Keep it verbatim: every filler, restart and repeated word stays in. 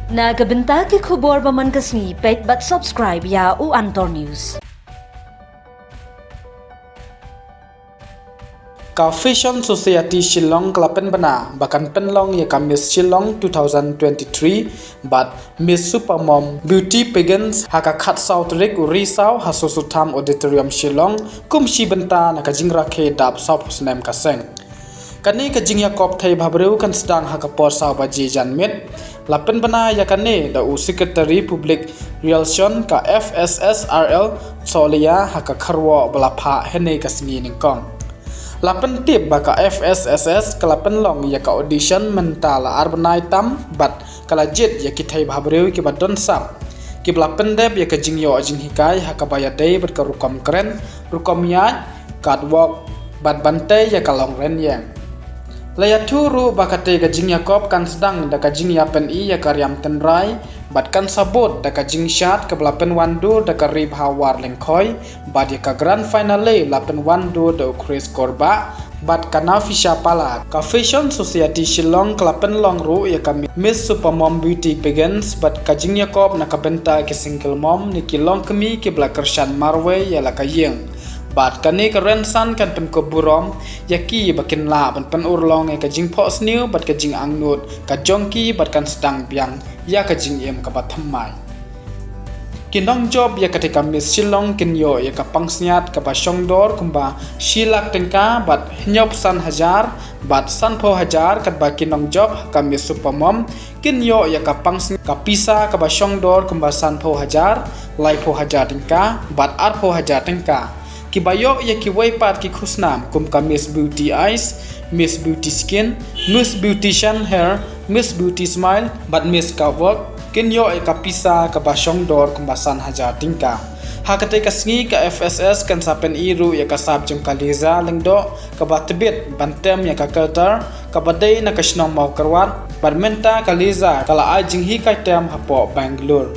Na ka bynta ki khubor ba man ka sngi, peit bad subscribe ïa u Antor News. Ka Fashion Society Shillong ka la pynbna ba kan pynlong ïa ka Miss Shillong two thousand twenty-three bad Miss Supermom Beauty Pageants ha ka khatsaw tarik u Risaw ha Soso Tham Auditorium Shillong, kum shi bynta na ka jingrakhe dap sawphew snem ka seng. Kane ka jingïakop thei bhabriew kan sdang ha ka por saw baje janmiet. La pynbna ïa kane da u Secretary Public Relations ka F S S R L Solia ha ka kharwa ba la phah hynne ka sngi nyngkong. La pyntip ba ka F S S S ka la pynlong ïa ka audition mynta la ar bnai tam bad ka la jied ïa ki thei bhabriew kiba don sap, kiba la pyndep ïa ka jingïoh jinghikai ha kaba ïadei bad ka rukom kren, rukom ïaid, catwalk, bad ban tei ïa ka longren ïeng. La ïathuh ruh ba katei ka jingïakop kan sdang da ka jingïapyni ïa ka riam tynrai bad kan sa bud da ka jingshad kaba la pynwandur da ka Ri Bha War Lyngkhoi, bad ïa ka grand finale la pynwandur da u Chris Korbah bad ka Nafisha Pala. Ka Fashion Society Shillong ka la pynlong ruh ïa ka Miss Supermom Beauty Pageants bad ka jingïakop na ka bynta ki single mom ne ki longkmie kiba la kyrshan marwei ïa la ka ïing. Bad kane ka rynsan kan pynkup burom ïa ki ba kin lah ban pynurlong ïa ka jingphohsniew bad ka jingangnud ka jong ki bad kan sdang biang ïa ka jingim kaba thymmai. Ki nongjop ïa katei ka Miss Shillong kin ïoh ïa ka pansngiat kaba shongdor kumba shi lak tyngka bad hynñiewphew san hajar bad sanphew hajar, katba ki nongjop ha ka Miss Supermom kin ïoh ïa ka pansngiat ka pisa kaba shongdor kumba sanphew hajar, laiphew hajar tyngka bad arphew hajar tyngka. Kiba ïoh ïa kiwei pat ki khusnam kum ka Miss Beauty Eyes, Miss Beauty Skin, Miss Beautician Hair, Miss Beauty Smile bad Miss Catwalk kin ïoh ïa ka pisa kaba shongdor kumba san hajar tyngka. Ha katei ka sngi ka F S S kan sa pyni ruh ïa ka sap jong ka Liza Lyngdoh kaba tbit ban tem ïa ka Qatar kaba dei na ka shnong Mawkyrwat, bad mynta ka Liza ka la ai jinghikai tem hapoh Bangalore.